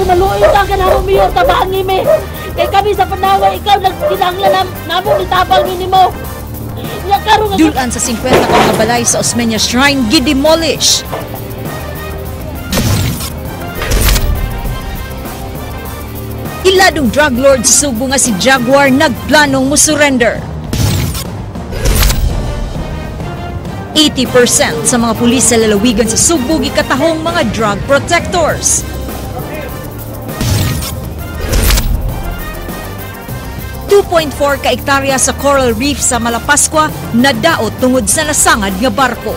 Maluoy ka kanamo, Mayor, tabangi mi. Kay kami sa Panawa, ikaw nagkinahanglan namo nitabang nimo. Dulan sa 50 ka mga balay sa Osmeña Shrine gidemolish. Iladong drug lord sa Subo nga si Jaguar nagplanong musurrender. 80% sa mga pulis sa lalawigan sa Sugbo gikatahong mga drug protectors. 2.4 ka ektarya sa coral reef sa Malapascua nadaot tungod sa nasangad nga barko.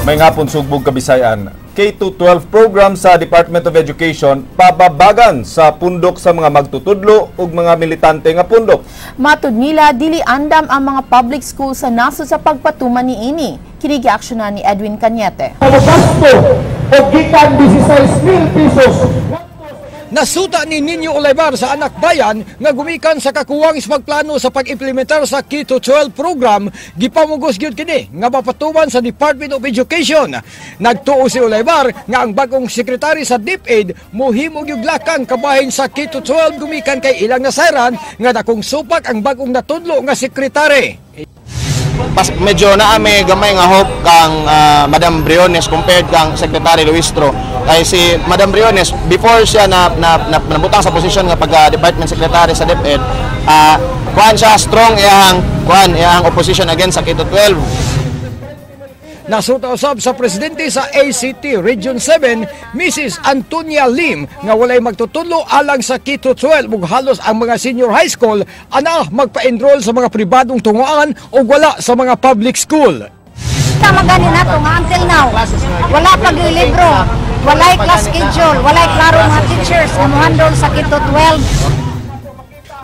May ngapon Sugbog Kabisayan, K-12 program sa Department of Education pababagan sa pundok sa mga magtutudlo ug mga militante nga pundok. Matud nila, dili andam ang mga public school sa nasod sa pagpatuman niini. Kini giaksyonan ni Edwin Cañete. O gikan 16,000 pesos. Nasuta ni Niño Olaivar sa Anak Bayan nga gumikan sa kakuwang magplano sa pag-implementar sa K-12 program, gipamugos gyud kini nga mapatuman sa Department of Education. Nagtuo si Olaivar nga ang bagong sekretary sa DepEd mohimo gyud lakang kabahin sa K-12 gumikan kay ilang nasayran nga dakong supak ang bagong natudlo nga sekretary. Pas medyo naami gamay nga hope kang Madam Briones compared kang Secretary Luistro. Kay si Madam Briones before siya na nabutang sa posisyon nga pagka Department Secretary sa DepEd, kuan siya strong iyang kuan iyang opposition against sa K-12. Nasuta usab sa presidente sa ACT Region 7, Mrs. Antonia Lim, nga walay magtutudlo alang sa K-12 ug halos ang mga senior high school ana magpa-enroll sa mga pribadong tungoan o wala sa mga public school. Tama gani nato nga until now, wala pa gyud libro, walay class schedule, walay klaro mga teachers nga mohandle sa K-12.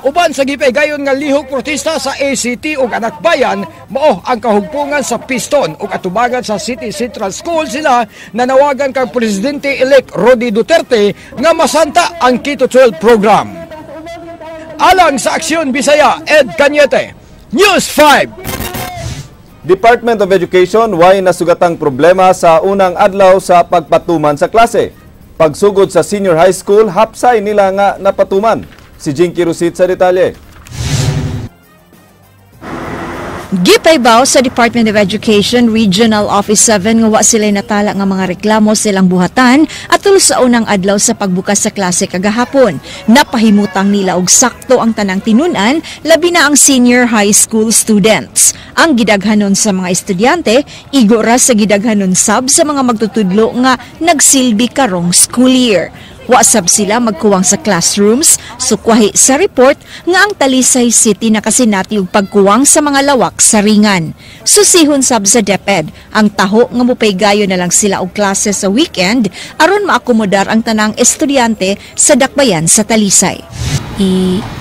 Uban sa gipaygayon nga lihok protesta sa ACT ug Anak Bayan, mao ang kahugpungan sa piston ug atubangan sa City Central School sila nanawagan kang Presidente-elect Rody Duterte nga masanta ang K-12 program. Alang sa Aksyon Bisaya, Ed Cañete, News 5. Department of Education way nasugatang problema sa unang adlaw sa pagpatuman sa klase. Pagsugod sa senior high school, hapsay nila nga napatuman. Si Jinky Rusit sa detalye. Gipaybaw sa Department of Education Regional Office 7 nga wa sila natala nga mga reklamo silang buhatan atol sa unang adlaw sa pagbukas sa klase kagahapon. Napahimutang nila og sakto ang tanang tinun-an, labi na ang senior high school students. Ang gidaghanon sa mga estudyante, igo ra sa gidaghanon sab sa mga magtutudlo nga nagsilbi karong school year. Wasab sila magkuwang sa classrooms, sukwahi sa report nga ang Talisay City nakasinati og pagkuwang sa mga lawak sa ringan. Susihon sab sa DepEd ang taho nga mupaygayon na lang sila og klase sa weekend aron maakomodar ang tanang estudyante sa dakbayan sa Talisay.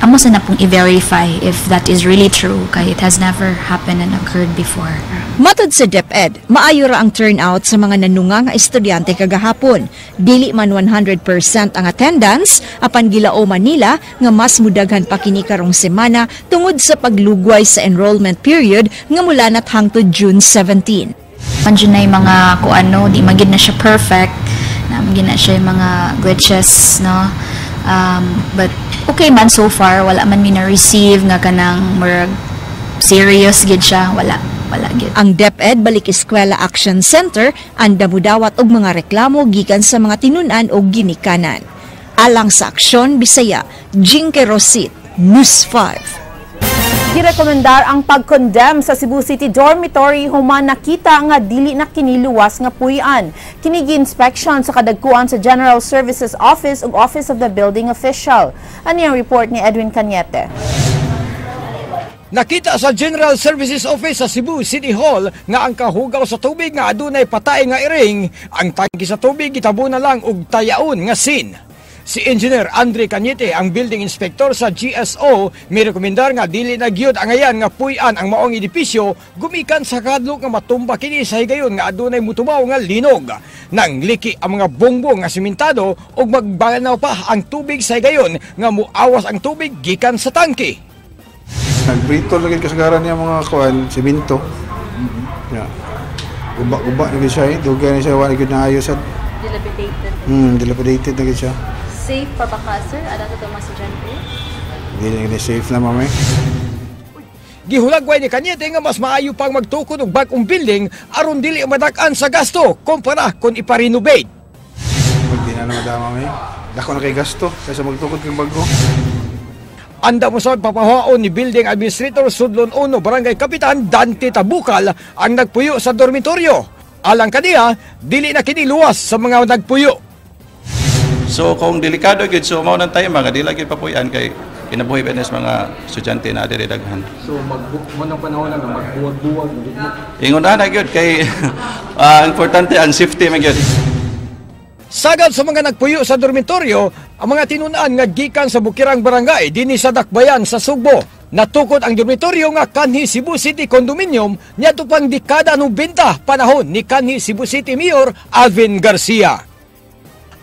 Amo sa na pong i-verify if that is really true kay it has never happened and occurred before. Matod sa DepEd, maayo ra ang turnout sa mga nanunga nga estudyante kagahapon. Dili man 100% ang attendance, apan gilaoman nila nga mas mudaghan pa kini karong semana tungod sa paglugway sa enrollment period nga mula nat hangtod June 17. Andiyan na yung mga kuano, di magid na siya perfect, na magid na siya yung mga glitches, no? But okay man so far, wala man mi na-receive nga kanang murag serious gid siya, wala gid. Ang DepEd Balik Eskwela Action Center ang damudawat og mga reklamo gikan sa mga tinun-an og ginikanan. Alang sa Aksyon Bisaya, Jinky Rosit, News 5. Girekomendar ang pag-condemn sa Cebu City Dormitory human nakita nga dili na kiniluwas nga puy-an. Kini gi-inspection sa kadagkuan sa General Services Office ug Office of the Building Official. Ani ang report ni Edwin Cañete. Nakita sa General Services Office sa Cebu City Hall nga ang kahugaw sa tubig nga adunay patay nga iring, ang tangki sa tubig gitabo na lang og tayaon nga sin. Si Engineer Andre Cañete, ang building inspector sa GSO, may rekomendar nga dili na gyud angayan nga puy-an ang maong edipisyo gumikan sa kadlok nga matumba kini sa higayon nga adunay mutumaw nga linog. Nang liki ang mga bongbong nga simentado ug magbanaw pa ang tubig sa higayon nga muawas ang tubig gikan sa tangke. Nagbritol lagi kasagaran niya mga kuan simento. Yeah. Guba-guba na siya eh. Dugay na siya, wala gyud naayos at Dilapidated. Dilapidated na siya. Safe pa ba ka, sir? Ano ito mga estudyante? Hindi na safe na, mami. Gihulagway ni Cañete nga mas maayo pang magtukod og bag-ong building aron dili madak-an sa gasto kumpara kung ipa-renovate. Pag di na madama, mami. Dako na kay gasto kaysa magtukod kang bago. Anda mo sa papahaon ni Building Administrator Sudlon 1 Barangay Kapitan Dante Tabukal ang nagpuyo sa dormitoryo. Alang kaniya, dili na kini luwas sa mga nagpuyo. So kung delikado gyud, so mao nang time nga dili gyud papuy-an kay kinabuhi ba mga estudyante na diri daghan. So mo nang panahon na magbuwag-buwag Ingon ana gyud kay importante ang safety man gyud. Sagad sa mga nagpuyo sa dormitoryo, ang mga tinun-an nga gikan sa Bukirang Barangay dinhi sa Dakbayan sa Sugbo. Natukod ang dormitoryo nga kanhi Cebu City Condominium niadto pang dekada 90 panahon ni kanhi Cebu City Mayor Alvin Garcia.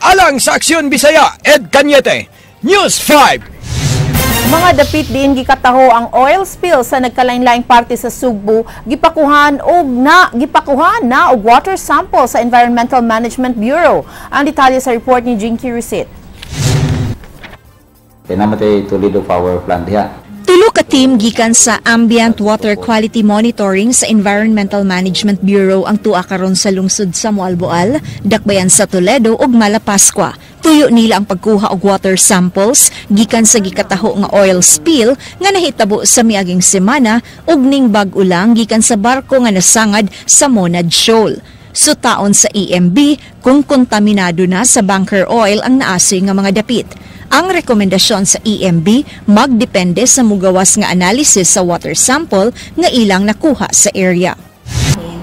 Alang sa Aksyon Bisaya, Ed Cañete, News 5. Mga dapit diin gikataho ang oil spill sa nagkalain-laing parte sa Sugbo, gipakuhan na og water sample sa Environmental Management Bureau. Ang detalye sa report ni Jinky Rusit. Kaya Toledo Power Plant diha. Tulo ka team gikan sa Ambient Water Quality Monitoring sa Environmental Management Bureau ang tuwa karon sa lungsod sa Moalboal, Dakbayan sa Toledo ug Malapascua. Tuyo nila ang pagkuha og water samples gikan sa gikataho nga oil spill nga nahitabo sa miaging semana ug ning bag-o lang gikan sa barko nga nasangad sa Monad Shoal. Sutaon sa EMB kung kontaminado na sa bunker oil ang naasoy nga mga dapit. Ang rekomendasyon sa EMB magdepende sa mugawas nga analysis sa water sample nga ilang nakuha sa area.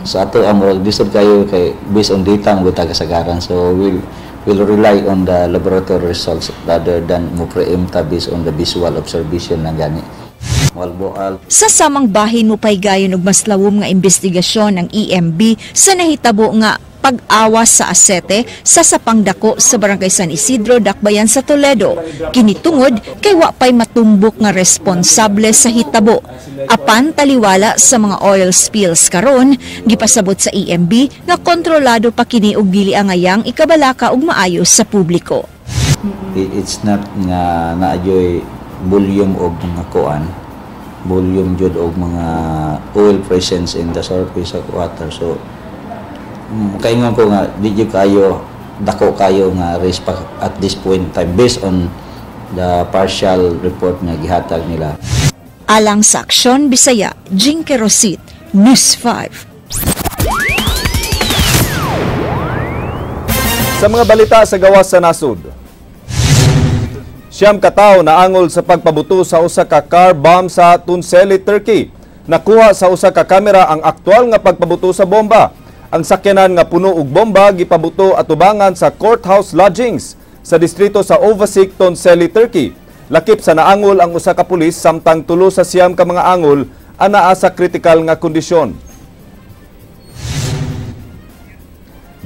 So ato ang murag lisod kayo kay based on data ang buta kasagaran. So we'll rely on the laboratory results rather than mo preempt based on the visual observation lang gani. Moalboal. Sa samang bahin, mopaygayon og mas lawom nga investigasyon ng EMB sa nahitabo nga pag-awas sa asete sa sapang dako sa Barangay San Isidro, Dakbayan sa Toledo. Kini tungod kay wa pay matumbok nga responsable sa hitabo. Apan taliwala sa mga oil spills karon, gipasabot sa EMB nga kontrolado pa kini og dili angayang ikabalaka og maayo sa publiko. It's not nga naadyoy volume og mga kuan, volume jud og mga oil presence in the surface of water. So kaingon ko nga di jud kayo dako kayo nga risk pa at this point in time based on the partial report nga gihatag nila. Alang sa Aksyon Bisaya, Jinky Rosit, News 5. Sa mga balita sa gawas sa nasod, 9 ka tawo naangol sa pagpabuto sa usa ka car bomb sa Tunceli, Turkey. Nakuha sa usa ka kamera ang aktual nga pagpabuto sa bomba. Ang sakyanan nga puno og bomba gipabuto atubangan sa courthouse lodgings sa distrito sa Ovasik, Tunceli, Turkey. Lakip sa naangol ang usa ka pulis samtang 3 sa 9 ka mga angol anaa sa kritikal nga kondisyon.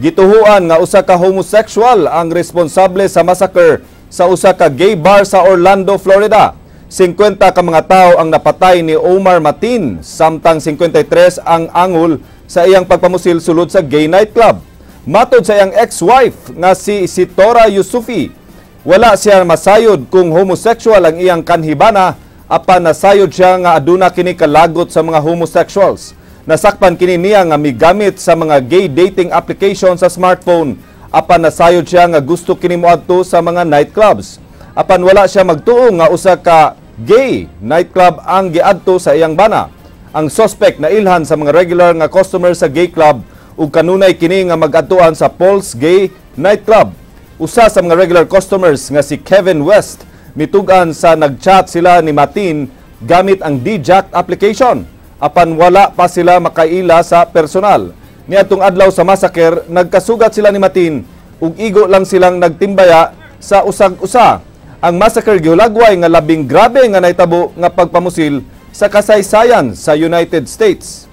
Gituhuan nga usa ka homosexual ang responsable sa massacre sa usa ka gay bar sa Orlando, Florida. 50 ka mga tawo ang napatay ni Omar Mateen samtang 53 ang angol sa iyang pagpamusil sulod sa gay nightclub. Matod sa iyang ex-wife nga si Sitora Yusufi, wala siya masayod kung homosexual ang iyang kanhibana apan nasayod siya nga aduna kini kalagot sa mga homosexuals. Nasakpan kini niya nga migamit sa mga gay dating application sa smartphone apan nasayod siya nga gusto kini moadto sa mga nightclubs. Apan wala siya magtuo nga usa ka gay nightclub ang giadto sa iyang bana. Ang suspect na ilhan sa mga regular nga customer sa gay club ug kanunay kini nga magadtuan sa Paul's Gay Nightclub. Usa sa mga regular customers nga si Kevin West mitug-an sa nagchat sila ni Mateen gamit ang D-Jack application apan wala pa sila makaila sa personal. Niadtong adlaw sa massacre, nagkasugat sila ni Mateen ug igo lang silang nagtimbaya sa usag-usa. Ang massacre gihulagway nga labing grabe nga nahitabo nga pagpamusil sa kasaysayan sa United States.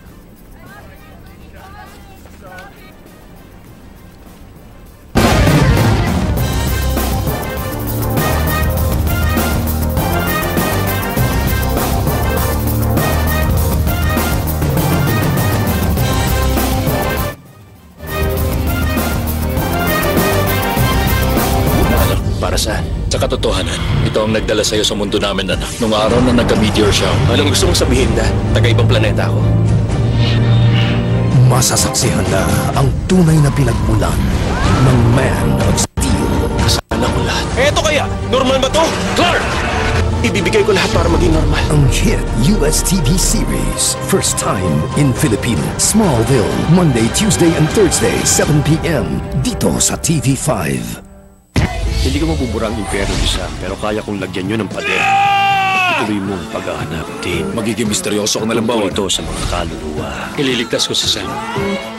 Para saan? Sa katotohanan, ito ang nagdala sa'yo sa mundo namin, anak. Nung araw na nagka-meteor shower. Anong gusto mong sabihin, Dad? Taga-ibang planeta ako. Masasaksihan na ang tunay na pinagmulan ng Man of Steel. Kasala ko lahat. Eto kaya! Normal ba to? Clark! Ibibigay ko lahat para maging normal. Ang hit US TV series, first time in Filipino. Smallville, Monday, Tuesday, and Thursday, 7 p.m. dito sa TV5. Hindi ko mabubura ang impyerno ni Sam, pero kaya kong lagyan yun ng pader. Ituloy mo ang paghahanap, Dave. Magiging misteryoso ka na lang ba? Ito sa mga kaluluwa. Ililigtas ko si Sam.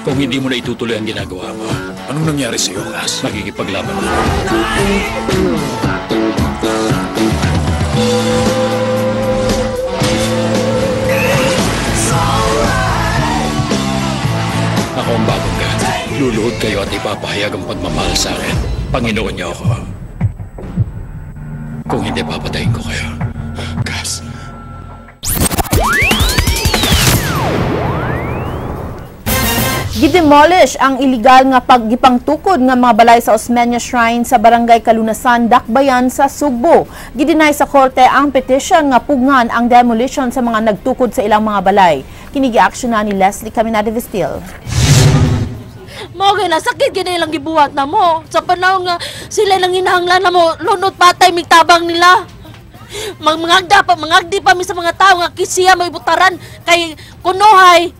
Kung hindi mo na itutuloy ang ginagawa mo. Anong nangyari sa'yo, Cass? Magigipaglaban mo. Ako ang bagong God. Luluhod kayo at ipapahayag ang pagmamahal sa akin. Panginoon niyo ako. Kung hindi, papatayin ko kayo. Gas. Gidemolish ang iligal nga paggipangtukod nga mga balay sa Osmeña Shrine sa Barangay Kalunasan, Dakbayan sa Sugbo. Gideny sa korte ang petition nga pugngan ang demolition sa mga nagtukod sa ilang mga balay. Kini gi-action na ni Leslie Caminada Vestil. Mao gyud na sakit gyud ilang gibuhat na mo. Sa panahon nga sila nang hinahanglan na mo, lunot patay mig tabang nila. Mangagda pa, mangagdi pa mi sa mga tawo nga kisiya may butaran kay kunohay.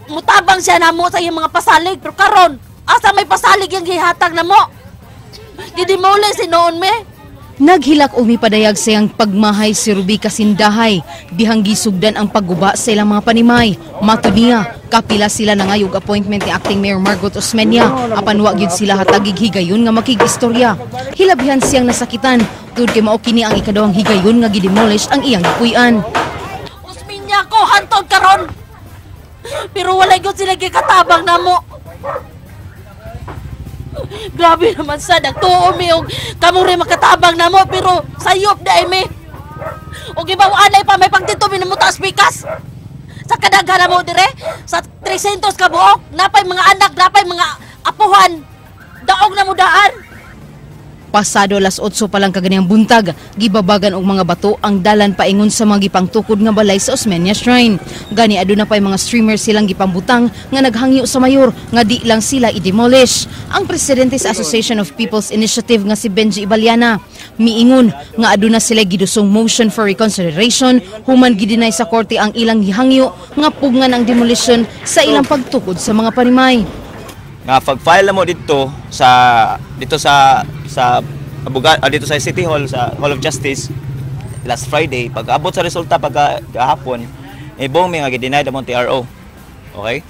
Mutabang siya namo sa iyang mga pasalig, pero karon asa may pasalig yang gihatag namo? Gidimole si noon me. Naghilak umi padayag sa iyang pagmahay si Ruby Kasindahay. Dihang gisugdan ang pagguba sa ilang mga panimay. Matod niya, kapila sila nangayog appointment ni Acting Mayor Margot Osmeña. Apan wa gyud sila hatagig higayon nga makig-istorya. Hilabihan siyang nasakitan. Tud kay mao kini ang ikaduhang higayon nga gidemolish ang iyang gipuy-an. Osmeña ko hantod karon. Pero walay gyud sila gikatabang namo. Grabe naman sa nagtuo mi og kamo rin makatabang namo pero sayop na mi. Og ibaw anay pa may pagdito mi namo taas pikas. Sa kadaghan namo dire sa 300 ka buok, napay mga anak, napay mga apuhan. Daog na mo daan. Pasado alas 8 pa lang kaganiyang buntag, gibabagan og mga bato ang dalan paingon sa mga gipangtukod nga balay sa Osmeña Shrine. Gani aduna pay mga streamer silang gipambutang nga naghangyo sa mayor nga di lang sila i-demolish. Ang presidente sa Association of People's Initiative nga si Benji Ibaliana miingon nga aduna sila gidusong motion for reconsideration human gideny sa korte ang ilang gihangyo nga pugngan ang demolition sa ilang pagtukod sa mga panimay. Nga pag-file na mo dito sa abogado dito sa City Hall, sa Hall of Justice last Friday, pag-abot sa resulta pagkahapon, ibong may nga gi-deny among TRO. Okay?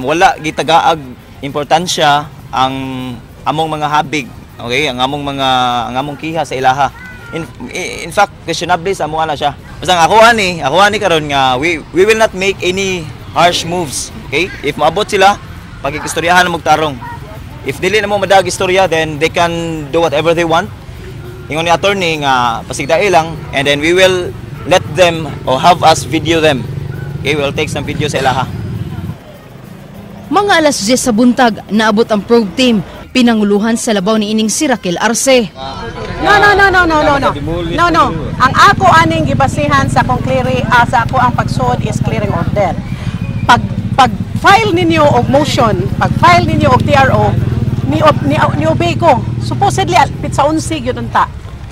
Wala gitagaag importansya ang among mga habig, okay? Ang among mga ang among kiha sa ilaha. In fact, questionable sa amuha na siya. Basta ako ani karon nga we will not make any harsh moves, okay? If maabot sila, pagkikistoryahan na magtarong. If dili na mo madag istorya, then they can do whatever they want. Ingon ni attorney nga pasigdae lang, and then we will let them or have us video them. Okay, we'll take some video sa ilaha. Mga alas 10 sa buntag, naabot ang probe team. Pinanguluhan sa labaw ni ining si Raquel Arce. No. No. Ang ako aning gibasihan sa akong clearing, sa ako ang pagsuod is clearing order. Pag file ninyo og motion, pag file ninyo og TRO, ni obey ko. Supposedly pizza 11 gyud unta.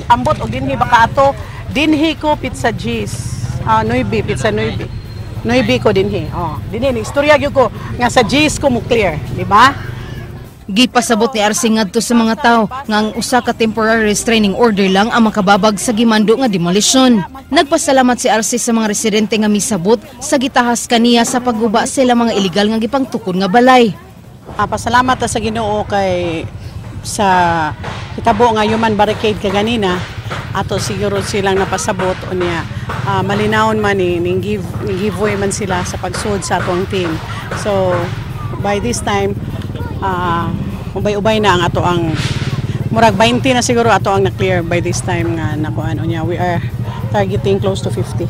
Ambot og dinhi baka ato, dinhi ko pizza G's. 9, pizza 9. 9 ko dinhi. Oh, dinhi ni istorya gyud ko nga sa G's ko mo clear, di ba? Gipasabot ni Arce ngadto sa mga tawo nga ang usa ka temporary restraining order lang ang makababag sa gimando nga demolition. Nagpasalamat si Arce sa mga residente nga misabot sa gitahas kaniya sa pagguba sa ilang mga iligal nga gipangtukod nga balay. Pasalamat ta sa Ginoo kay Sa hitabo nga human barricade kaganina, ato siguro silang napasabot unya malinawon man ni ning give ning give way man sila sa pagsud sa atong team. So by this time, ubay-ubay na ang ato ang murag 20 na siguro ato ang na-clear by this time nga nakuan unya we are targeting close to 50.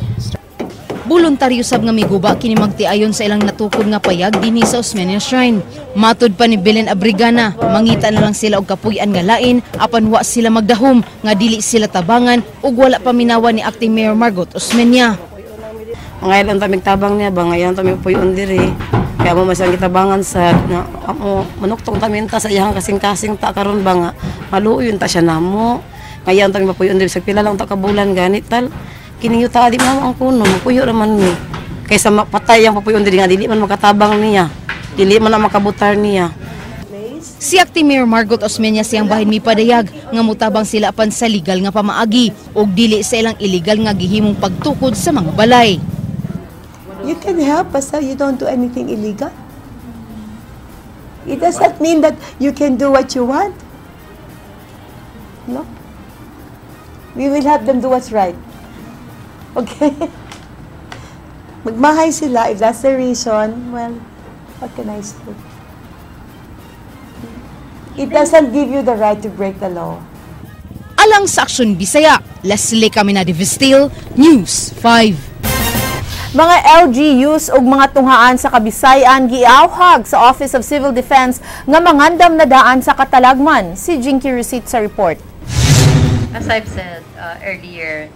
Voluntaryo sab nga miguba kini magtiayon sa ilang natukod nga payag dinhi sa Osmeña Shrine. Matud pa ni Belen Abrigana, mangita na lang sila og kapuy-an nga lain apan wa sila magdahom nga dili sila tabangan ug wala paminawa ni Acting Mayor Margot Osmeña. Ngayon lang tamig tabang niya ba, ngayon tami puyon diri. Kaya mo masang gitabangan sa na, amo manuktong taminta sa iyang kasing-kasing ta karon ba nga maluoy ta siya namo. Ngayon tami mapuyon diri sa pila lang ta ka bulan ganit tal. Kining yuta di man ang kuno, mapuyo raman mi. Kaysa mapatay ang papuyon diri nga dili man makatabang niya. Dili man ang makabutar niya. Si Acting Mayor Margot Osmeña siyang bahin mipadayag nga mutabang sila apan sa legal nga pamaagi ug dili sa ilang illegal nga gihimong pagtukod sa mga balay. You can help basta you don't do anything illegal. It does not mean that you can do what you want. No. We will have them do what's right. Okay? Magmahay sila, if that's the reason, well, what can I say? It doesn't give you the right to break the law. Alang sa Aksyon Bisaya, Leslie Caminade Vestil, News 5. Mga LGUs ug mga tunghaan sa Kabisayan giawhag sa Office of Civil Defense nga mangandam na daan sa katalagman. Si Jinky Receipt sa report. As I've said earlier,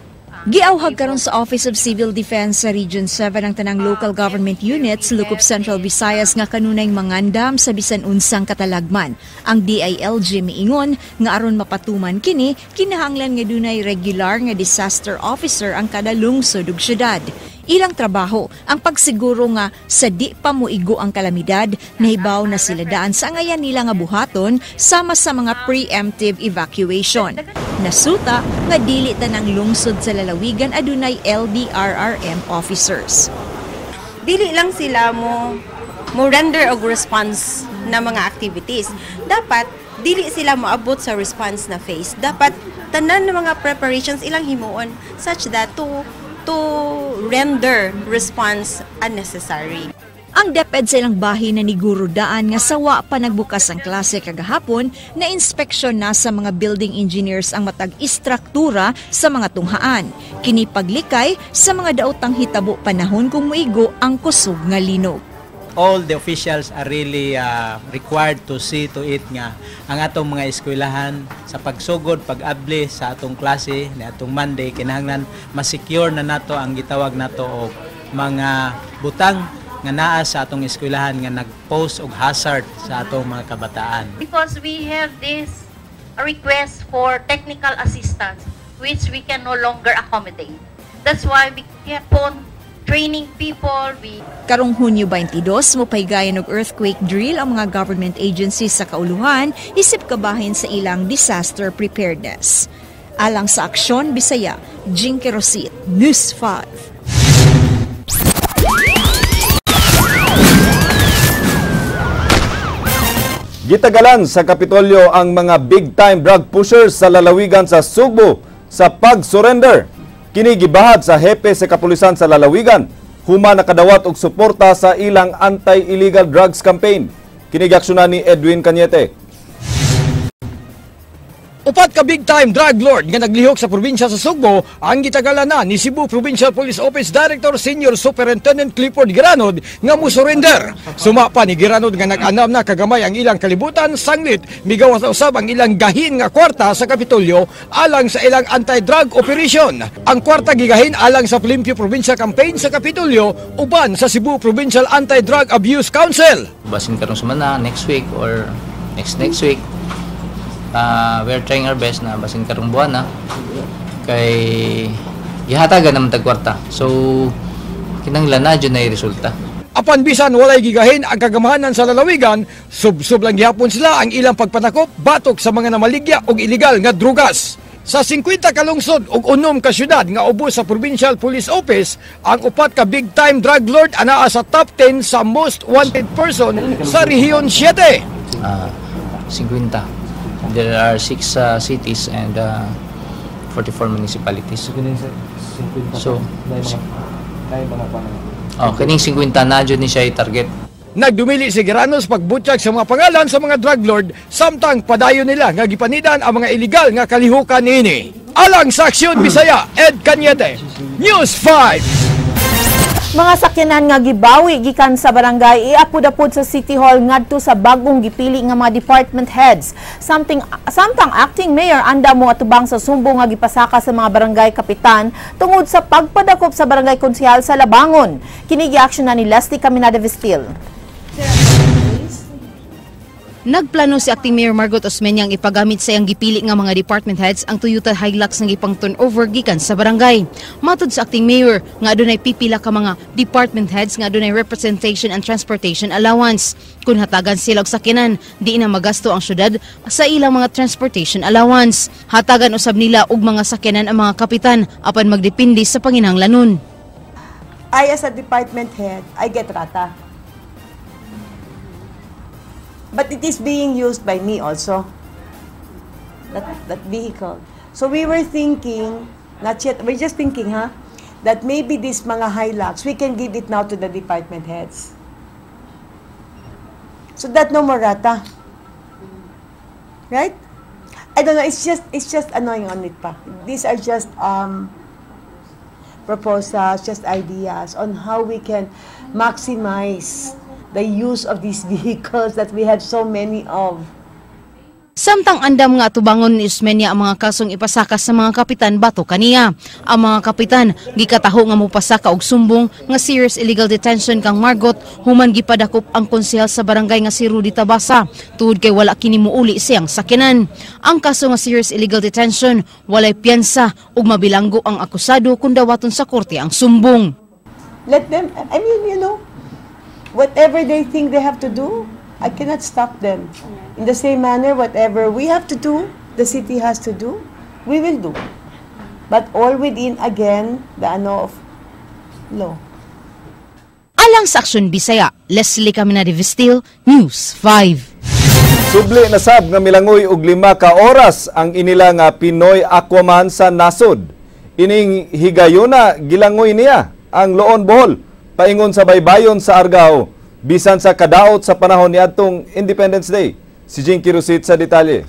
Giawhag karon sa Office of Civil Defense sa Region 7 ang tanang local government units lukop Central Visayas nga kanunay mangandam sa bisan unsang katalagman. Ang DILG miingon nga aron mapatuman kini, kinahanglan nga dunay regular nga disaster officer ang kada lungsod ug syudad. Ilang trabaho ang pagsiguro nga sa di pa moigo ang kalamidad, nahibaw na sila daan sa angayan nila nga buhaton sama sa mga preemptive evacuation. Nasuta nga dili tanang lungsod sa lalawigan adunay LDRRM officers. Dili lang sila mo render og response na mga activities. Dapat dili sila moabot sa response na phase. Dapat tanan ng mga preparations ilang himuon such that to render response unnecessary. Ang DepEd sa ilang bahin na niguro daan nga sawa pa nagbukas ang klase kagahapon na inspeksyon na sa mga building engineers ang matag istruktura sa mga tunghaan. Kini paglikay sa mga daotang hitabo panahon kung muigo ang kusog nga linog. All the officials are really required to see to it nga ang atong mga eskwelahan sa pagsugod, pag-abli sa atong klase ni atong Monday, kinahanglan ma-secure na nato ang gitawag nato og mga butang nga naa sa atong eskwelahan nga nag-pose og hazard sa atong mga kabataan. Because we have this request for technical assistance which we can no longer accommodate. That's why we kept on training people. Karong Hunyo 22, mopaygayon og earthquake drill ang mga government agencies sa kauluhan isip kabahin sa ilang disaster preparedness. Alang sa Aksyon Bisaya, Jinky Rosit, News 5. Gitagalan sa Kapitolyo ang mga big-time drug pushers sa lalawigan sa Sugbo sa pag-surrender. Kini gibahad sa hepe sa kapulisan sa lalawigan, human nakadawat og suporta sa ilang anti-illegal drugs campaign. Kini giaksyonan ni Edwin Cañete. Upat ka big time drug lord nga naglihok sa probinsya sa Sugbo ang gitagalan na ni Cebu Provincial Police Office Director Senior Superintendent Clifford Giranod nga mo-surrender. Suma pa ni Giranod nga nag-anam na kagamay ang ilang kalibutan sanglit migawas na usab ang ilang gahin nga kwarta sa Kapitolyo alang sa ilang anti-drug operation. Ang kwarta gigahin alang sa Limpio Provincia Campaign sa Kapitolyo uban sa Cebu Provincial Anti-Drug Abuse Council. Basin karong sumana next week or next week. We are trying our best na basin karong buwan na kay gihatagan naman tag kwarta. So kinahanglan na jud na resulta. Apan bisan walay gigahin ang kagamahanan sa lalawigan, sub-sub lang gihapon sila ang ilang pagpanakop batok sa mga namaligya og illegal nga drugas. Sa 50 ka lungsod ug 6 ka syudad nga ubos sa Provincial Police Office, ang upat ka big time drug lord anaa sa top 10 sa most wanted person sa Rehiyon 7. 50. There are 6 cities and 44 municipalities. So, oh, kining 50 na jud ni siya i-target. Nagdumili si Geranos pagbutyag sa mga pangalan sa mga drug lord samtang padayon nila nga gipanidan ang mga iligal nga kalihukan niini. Alang sa Aksyon Bisaya, Ed Cañete, News 5. Mga sakyanan nga gibawi gikan sa barangay iapod-apod sa City Hall ngadto sa bagong gipili nga mga department heads. Samtang acting mayor andam mo atubang sa sumbong nga gipasaka sa mga barangay kapitan tungod sa pagpadakop sa barangay konsehal sa Labangon. Kini giaksyon na ni Leslie Caminada Vestil. Nagplano si Acting Mayor Margot Osmeña ang ipagamit sa iyang gipili nga mga department heads ang Toyota Hilux nga gipang turnover gikan sa barangay. Matod sa Acting Mayor nga adunay pipila ka mga department heads nga adunay representation and transportation allowance. Kung hatagan sila og sakyanan, di na magasto ang syudad sa ilang mga transportation allowance. Hatagan usab nila og mga sakyanan ang mga kapitan apan magdepende sa panginahanglanon. I, as a department head, I get rata. But it is being used by me also, that vehicle. So we were thinking, not yet, we're just thinking, huh, that maybe this mga Hilux, we can give it now to the department heads. So that no more rata. Right? I don't know, it's just annoying on it pa. These are just proposals, just ideas on how we can maximize the use of these vehicles that we have so many of. Samtang andam nga atubangon ni Osmeña ang mga kasong ipasaka sa mga kapitan batok kaniya. Ang mga kapitan gikataho nga mopasaka og sumbong nga serious illegal detention kang Margot human gipadakop ang konsehal sa barangay nga si Rudy Tabasa tungod kay wala kini muuli siyang sakyanan. Ang kaso nga serious illegal detention walay piyansa ug mabilanggo ang akusado kung dawaton sa korte ang sumbong. Let them, I mean, whatever they think they have to do, I cannot stop them. In the same manner, whatever we have to do, the city has to do, we will do. But all within, again, the ano of law. Alang sa Aksyon Bisaya, Leslie Caminada Vestil, News 5. Subli na sab nga milangoy og 5 ka oras ang inila nga Pinoy Aquaman sa nasod. Ining higayuna gilangoy niya ang Loon, Bohol paingon sa baybayon sa Argao bisan sa kadaot sa panahon niadtong Independence Day. Si Jinky Rosit sa detalye.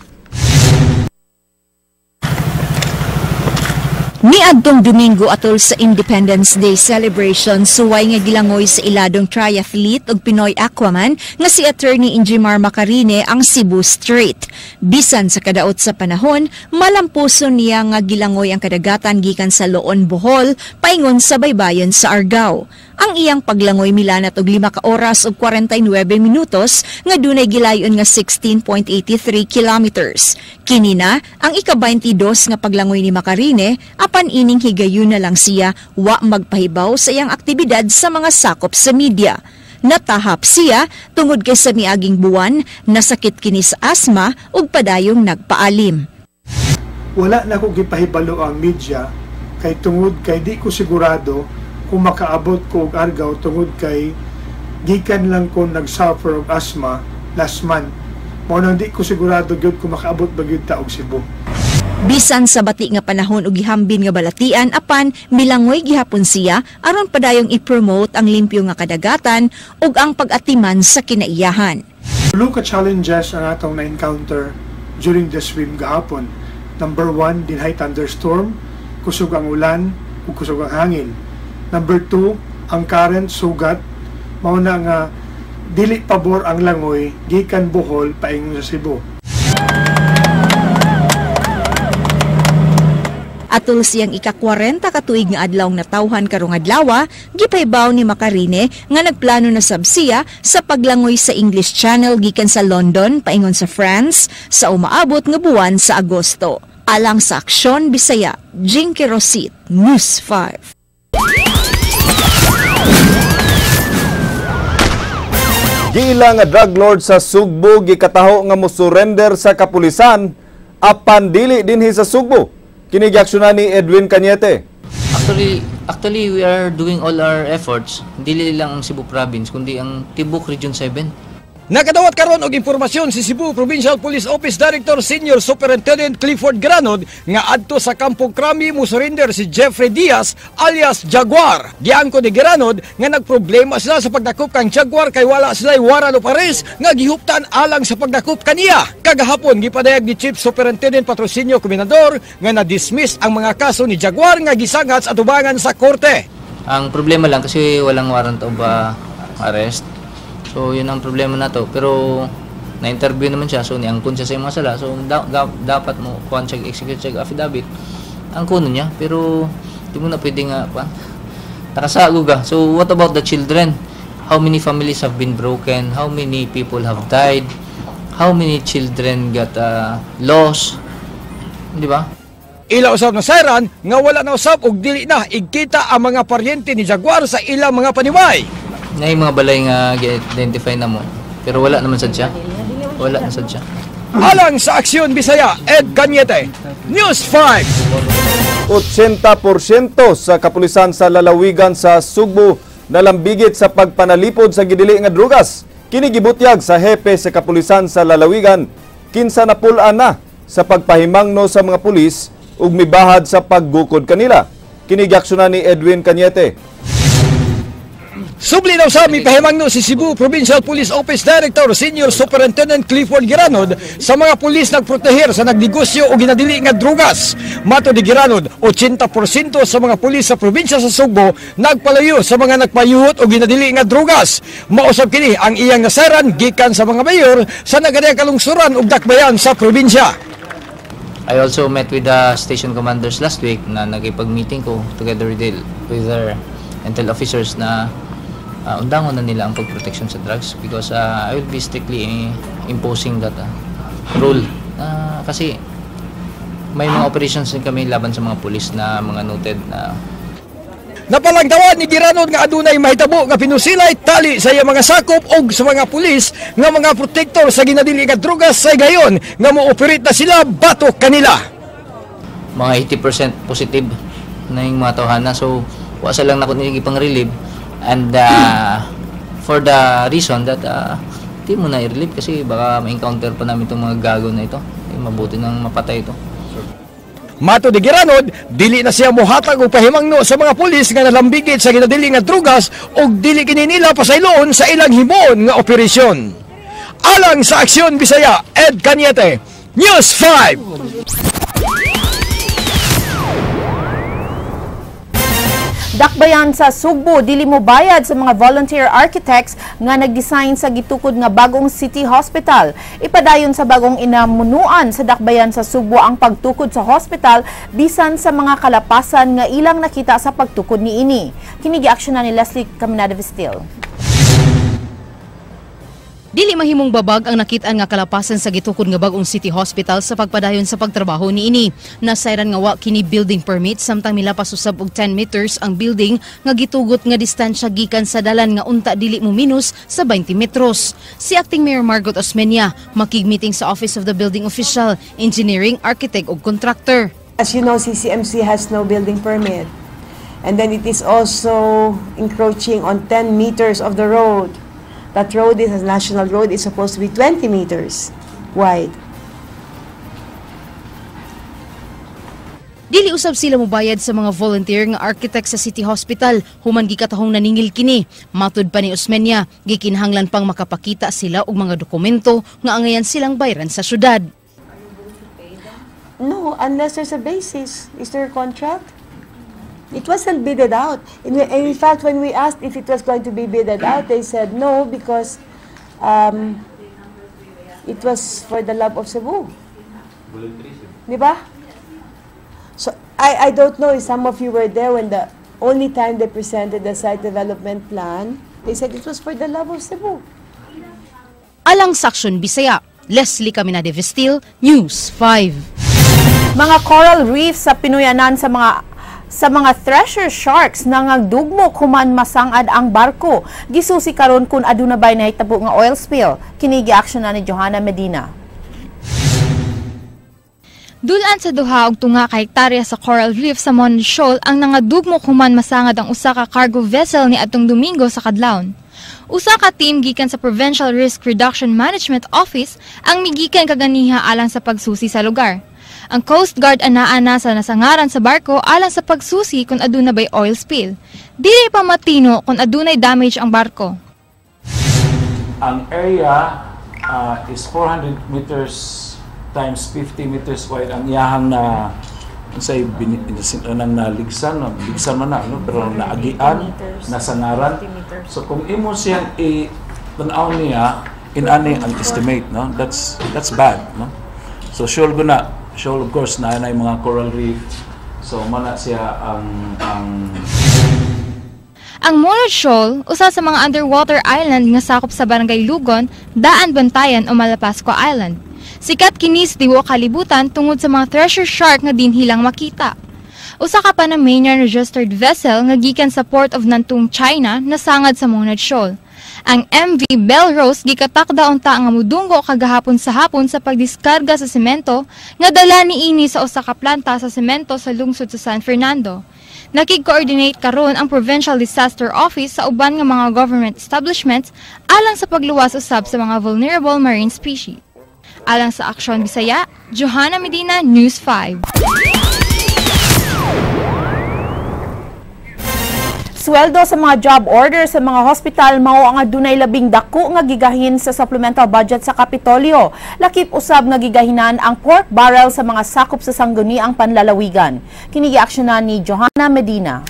Niadtong Domingo atol sa Independence Day celebration, suway nga gilangoy sa iladong triathlete ug Pinoy Aquaman nga si Attorney Injimar Macarine ang Cebu Strait. Bisan sa kadaot sa panahon, malampuso niya nga gilangoy ang kadagatan gikan sa Loon, Bohol paingon sa baybayon sa Argao. Ang iyang paglangoy milanat og 5 ka oras ug 49 minutos nga dunay gilayon nga 16.83 kilometers. Kini na ang ika-22 nga paglangoy ni Macarine apan ining higayon na lang siya wa magpahibaw sa iyang aktibidad sa mga sakop sa media. Natahap siya tungod kay sa miaging buwan nasakit kini sa asma ug padayong nagpaalim. Wala na ko gipahibalo ang media kay tungod kay di ko sigurado kung makaabot ko og Argao tungod kay gikan lang ko nag-suffer og asthma last month. Mao nang di ko sigurado gyud kung makaabot ba gyud ta og Cebu. Bisan sa bati nga panahon og gihambin nga balatian apan milangoy gihapon siya aron padayong i-promote ang limpyo nga kadagatan ug ang pag-atiman sa kinaiyahan. Tulo ka challenges ang atong na-encounter during the swim gahapon. Number 1, dinhay thunderstorm, kusog ang ulan ug kusog ang hangin. Number 2, ang current sugat, mao na nga dili pabor ang langoy gikan Bohol paingon sa Cebu. Atol siyang ika-40 katuig nga adlaw natawhan karong adlawa, gipahibaw ni Macarine nga nagplano na sab siya sa paglangoy sa English Channel gikan sa London paingon sa France sa umaabot nga buwan sa Agosto. Alang sa Aksyon Bisaya, Jinky Rosit, News 5. Giila nga drug lord sa Sugbo gikataho nga mosurrender sa kapulisan apan dili dinhi sa Sugbo. Kini giaksyonan ni Edwin Cañete. Actually we are doing all our efforts, dili lang ang Cebu Province kundi ang Tibuk Region 7. Nakadawat karon og impormasyon si Cebu Provincial Police Office Director Senior Superintendent Clifford Granod nga adto sa Kampong Krami mo surrender si Jeffrey Diaz alias Jaguar. Giangko ni Granod nga nagproblema sila sa pagdakop kang Jaguar kay wala sila warrant of arrest nga gihuptan alang sa pagdakop kaniya. Kagahapon gipadayag ni Chief Superintendent Patrocinio Comendador nga na-dismiss ang mga kaso ni Jaguar nga gisangat sa atubangan sa korte. Ang problema lang kasi walang warrant of arrest. So yun ang problema na to. Pero na-interview naman siya, so niangkon siya sa mga sala. So dapat mo kuan siya, execute siya affidavit. Ang kuno niya, pero di mo na pwede nga kuan. Nakasago ka. So what about the children? How many families have been broken? How many people have died? How many children got lost? Di ba? Ila usab na sayran nga wala na usab og dili na igkita ang mga paryente ni Jaguar sa ilang mga paniway. Na yung mga balay nga identify na mo, pero wala naman sad siya. Wala na sad siya. Alang sa Aksyon Bisaya, Ed Cañete, News 5. 80% sa kapulisan sa lalawigan sa Sugbo nalambigit sa pagpanalipod sa gidili nga drugas. Kini gibutyag sa hepe sa kapulisan sa lalawigan kinsa napul-an na sa pagpahimangno sa mga pulis ug mibahad sa paggukod kanila. Kini giaksyonan ni Edwin Cañete. Subli daw sa mipahimangno si Cebu Provincial Police Office Director Senior Superintendent Clifford Giranod sa mga pulis nagproteher sa nagnegosyo o ginadili nga drugas. Mato di Giranod, 80% sa mga pulis sa probinsya sa Sugbo nagpalayo sa mga nagpayuhot o ginadili nga drugas. Mausab kini ang iyang nasaran gikan sa mga mayor sa nagadiyang kalungsuran ug dakbayan sa probinsya. I also met with the station commanders last week na nagipag-meeting ko together with their intel officers na undangon na nila ang pag-protection sa drugs because I will be strictly imposing that rule. Kasi may mga operations din kami laban sa mga pulis na mga noted na. Napalangtawan ni Giranod nga adunay mahitabo nga pinusilay tali sa iyang mga sakop og sa mga pulis nga mga protektor sa ginadili nga drugas sa gayon nga mo-operate na sila batok kanila. Mga 80% positive na yung mga tawhana, so wa sa lang nako ni ipang-relieve and for the reason that di mo na i-relieve kasi baka ma-encounter pa namin itong mga gago na ito. Eh, mabuti nang mapatay ito. Mato di Giranod, dili na siya mohatag og pahimangno sa mga pulis nga nalambigit sa ginadili nga drugas ug dili kini nila pasayloon sa ilang himuon nga operasyon. Alang sa Aksyon Bisaya, Ed Cañete, News 5. Dakbayan sa Sugbo, dili mo bayad sa mga volunteer architects nga nagdesign sa gitukod nga bagong city hospital. Ipadayon sa bagong inamunuan sa dakbayan sa Sugbo ang pagtukod sa hospital bisan sa mga kalapasan nga ilang nakita sa pagtukod niini. Kini giaksyonan ni Leslie Caminada Vestil. Dili mahimong babag ang nakitaan nga kalapasan sa gitukod nga bagong city hospital sa pagpadayon sa pagtrabaho niini. Nasayran nga wa kini building permit samtang milapas usab og 10 meters ang building nga gitugot nga distansya gikan sa dalan nga unta dili mo minus sa 20 metros. Si Acting Mayor Margot Osmeña makig-meeting sa Office of the Building Official, Engineering, Architect ug Contractor. As you know, CCMC has no building permit. And then it is also encroaching on 10 meters of the road. That road is a national road, is supposed to be 20 meters wide. Dili usab sila mobayad sa mga volunteer nga architect sa City Hospital human gikatahong naningil kini. Matud pa ni Osmeña, gikinahanglan pang makapakita sila og mga dokumento nga angayan silang bayran sa syudad. No, unless there's a basis. Is there a contract? It wasn't bidded out. In fact, when we asked if it was going to be bidded out, they said no because it was for the love of Cebu. Diba? So I don't know if some of you were there when the only time they presented the site development plan, they said it was for the love of Cebu. Alang sa Aksyon Bisaya, Leslie Caminade Vestil, News 5. Mga coral reefs sa Pinuyanan sa mga thresher sharks nangagdugmo kuman masangad ang barko. Gisusi karon kun aduna bay nahitabo nga oil spill. Kini giaksyon na ni Johanna Medina. Dulaan sa duha og tunga ka hektarya sa coral reef sa Mon Shoal ang nangadugmo kuman masangad ang usa ka cargo vessel ni atong Domingo sa kadlawon. Usa ka team gikan sa Provincial Risk Reduction Management Office ang migikan kaganiha alang sa pagsusi sa lugar. Ang Coast Guard anaa na sa nasangaran sa barko alang sa pagsusi kung aduna bay oil spill. Dili pa matino kung adunay damage ang barko. Ang area is 400 meters times 50 meters wide ang iyahang na unsay nang naligsan, no? Ligsan man na, no? Pero naagian, nasangaran. So kung imo siyang i-tan-aw niya, inani ang estimate, no? That's bad, no? So sure go na, sure of course na na mga coral reef. So mana siya ang Ang Monod Shoal, usa sa mga underwater island nga sakop sa Barangay Lugon, Daan Bantayan o Malapascua Island. Sikat kini sa tibuok kalibutan tungod sa mga thresher shark nga dinhi lang makita. Usa ka Panamanian registered vessel nga gikan sa Port of Nantong, China, nasangad sa Monod Shoal. Ang MV Bell Rose gikatakda unta nga mudunggo kagahapon sa hapon sa pagdiskarga sa semento nga dala niini sa usa ka planta sa semento sa lungsod sa San Fernando. Nakig-coordinate karon ang Provincial Disaster Office sa uban nga mga government establishments alang sa pagluwas usab sa mga vulnerable marine species. Alang sa Aksyon Bisaya, Johanna Medina, News 5. Sweldo sa mga job order sa mga hospital mao ang adunay labing dako nga gigahin sa supplemental budget sa Kapitolyo. Lakip usab nga gigahinan ang pork barrel sa mga sakop sa sangguniang panlalawigan. Kini giaksyonan ni Johanna Medina.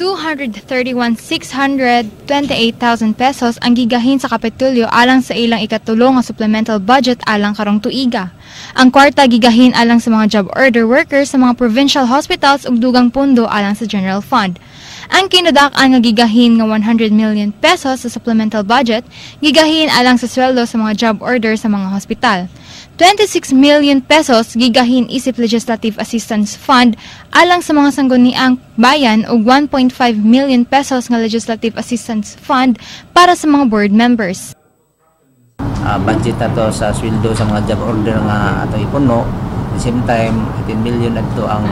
231,628,000 pesos ang gigahin sa Kapitolyo alang sa ilang ikatulo nga supplemental budget alang karong tuiga. Ang kwarta gigahin alang sa mga job order workers sa mga provincial hospitals ug dugang pondo alang sa general fund. Ang kinadak-an nga gigahin nga 100 million pesos sa supplemental budget gigahin alang sa sweldo sa mga job order sa mga hospital. 26 million pesos gigahin isip Legislative Assistance Fund alang sa mga sangguniang bayan ug 1.5 million pesos nga Legislative Assistance Fund para sa mga board members. Budget na to sa sweldo sa mga job order nga atong ipuno. At the same time, 18 million adto ang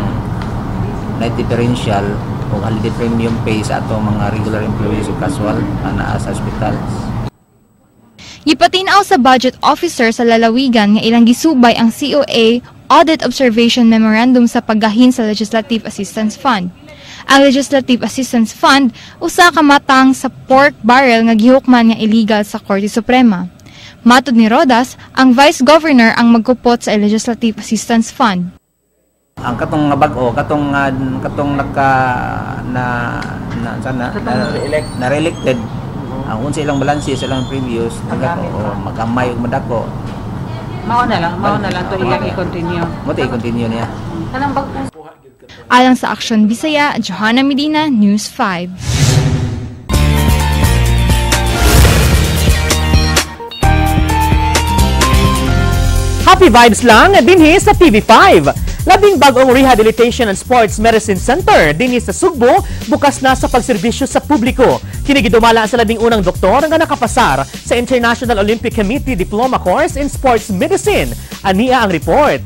night differential o holiday premium pay sa atong mga regular employees o casual na naa sa hospital. Gipatin-aw sa budget officer sa lalawigan nga ilang gisubay ang COA Audit Observation Memorandum sa paggahin sa Legislative Assistance Fund. Ang Legislative Assistance Fund usa ka matang sa pork barrel nga gihukman nga illegal sa Korte Suprema. Matod ni Rodas, ang Vice Governor ang magkupot sa Legislative Assistance Fund. Ang katong nga bag-o, katong katong naka na na sana na re-elected, ang unsa ilang balanse sa ilang previous, nagako magamay ug madako. Mao na lang to ilang i-continue. Mo to i-continue niya. Kanang bag-o. Alang sa Aksyon Bisaya, Johanna Medina, News 5. Happy vibes lang dinhi sa TV5. Labing bagong Rehabilitation and Sports Medicine Center dinhi sa Sugbo, bukas na sa pagserbisyo sa publiko. Kini gidumala sa labing unang doktor nga nakapasar sa International Olympic Committee Diploma Course in Sports Medicine. Ania ang report.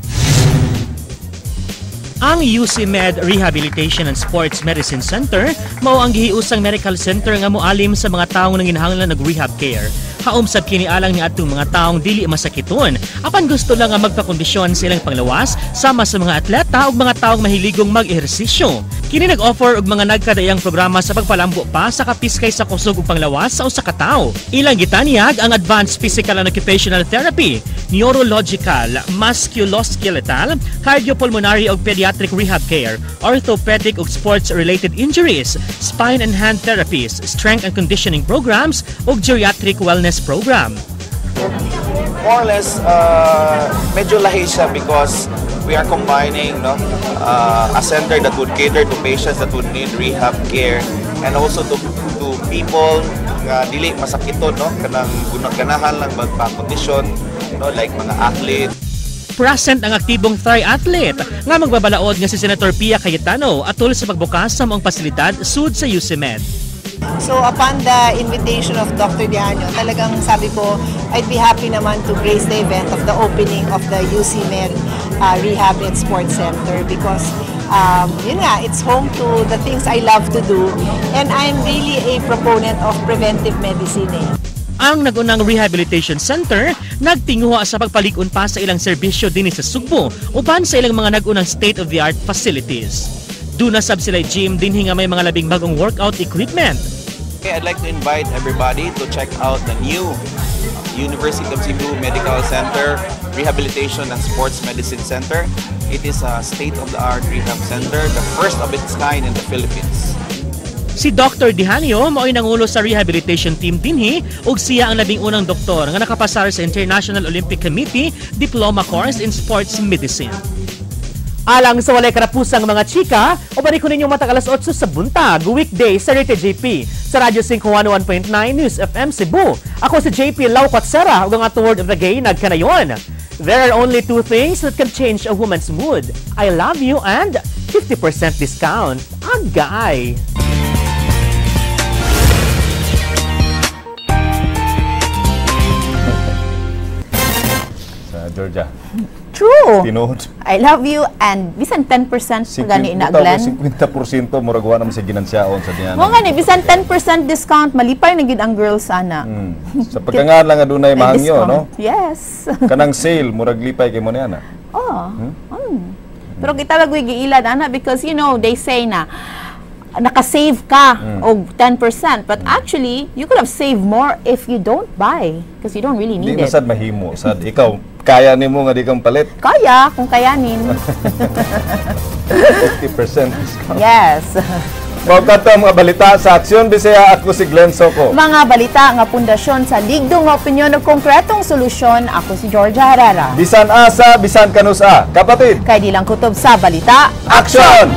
Ang UC Med Rehabilitation and Sports Medicine Center mao ang gihiusang medical center nga moalim sa mga tawo nanginahanglan og rehab care. Haom sab kini alang ni atong mga taong dili masakiton apan gusto lang nga magpakondisyon sa ilang panglawas sama sa mga atleta ug mga taong mahiligong mag-ehersisyo. Kini nag-offer og mga nagkadaiyang programa sa pagpalambo pa sa kapiskay sa kusog ug panglawas sa usa ka tawo. Ilang gitanyag ang advanced physical and occupational therapy, neurological, musculoskeletal, cardiopulmonary ug pediatric rehab care, orthopedic ug sports-related injuries, spine and hand therapies, strength and conditioning programs ug geriatric wellness program. More or less, medyo lahi siya because we are combining, no, a center that would cater to patients that would need rehab care and also to people nga dili masakiton, no, kanang ganahan lang magpa-kondisyon, no, like mga athletes. Present ang aktibong triathlete nga magbabalaod nga si Senator Pia Cayetano atol sa pagbukas sa maong pasilidad sud sa UCMed. So upon the invitation of Dr. Diano, talagang sabi ko, I'd be happy naman to grace the event of the opening of the UC Med Rehab and Sports Center because Yun nga, it's home to the things I love to do. And I'm really a proponent of preventive medicine eh. Ang nag-unang rehabilitation center nagtinguha sa pagpalig-on pa sa ilang serbisyo dinhi sa Sugbo uban sa ilang mga nag-unang state-of-the-art facilities. Duna sab sila gym dinhi nga may mga labing bagong workout equipment. Okay, I'd like to invite everybody to check out the new University of Cebu Medical Center Rehabilitation and Sports Medicine Center. It is a state-of-the-art rehab center, the first of its kind in the Philippines. Si Dr. Dihanio mao'y nangulo sa rehabilitation team dinhi ug siya ang labing unang doktor nga nakapasar sa International Olympic Committee Diploma Course in Sports Medicine. Alang sa walay karapusang mga chika, uban ko ninyo matag alas 8 sa buntag, weekday sa Rete JP, sa Radyo 5 101.9 News FM Cebu. Ako si JP Lau Kwatsera, ug ang atong word of the gay nagkanayon. There are only two things that can change a woman's mood. I love you and 50% discount. Agay! Sa Georgia. True. Tinuod. I love you and bisan 10% pa gani na, Glenn. 50% murag wa naman sa ginansyaon sa diyan. Mo nga ni bisan 10% discount, malipay na gid ang girls ana. Sa pagkangan lang nga dunay May mahangyo, no? discount. Yes. Kanang sale murag lipay kay mo niya na. Oh. Pero kita lang giilan ana because you know they say na naka-save ka og 10%, but actually you could have saved more if you don't buy because you don't really Di need na it. sad mahimo sad ikaw kaya nimo nga di kang palit. Kaya kung kayanin. 50% discount. Yes. Mao kadto ang mga balita sa Aksyon Bisaya. Ako si Glenn Soco. Mga balita nga pundasyon sa ligdong nga opinyon ug konkretong solusyon. Ako si Georgia Herrera. Bisan asa, bisan kanusa. Kapatid. Kay di lang kutob sa balita. Aksyon!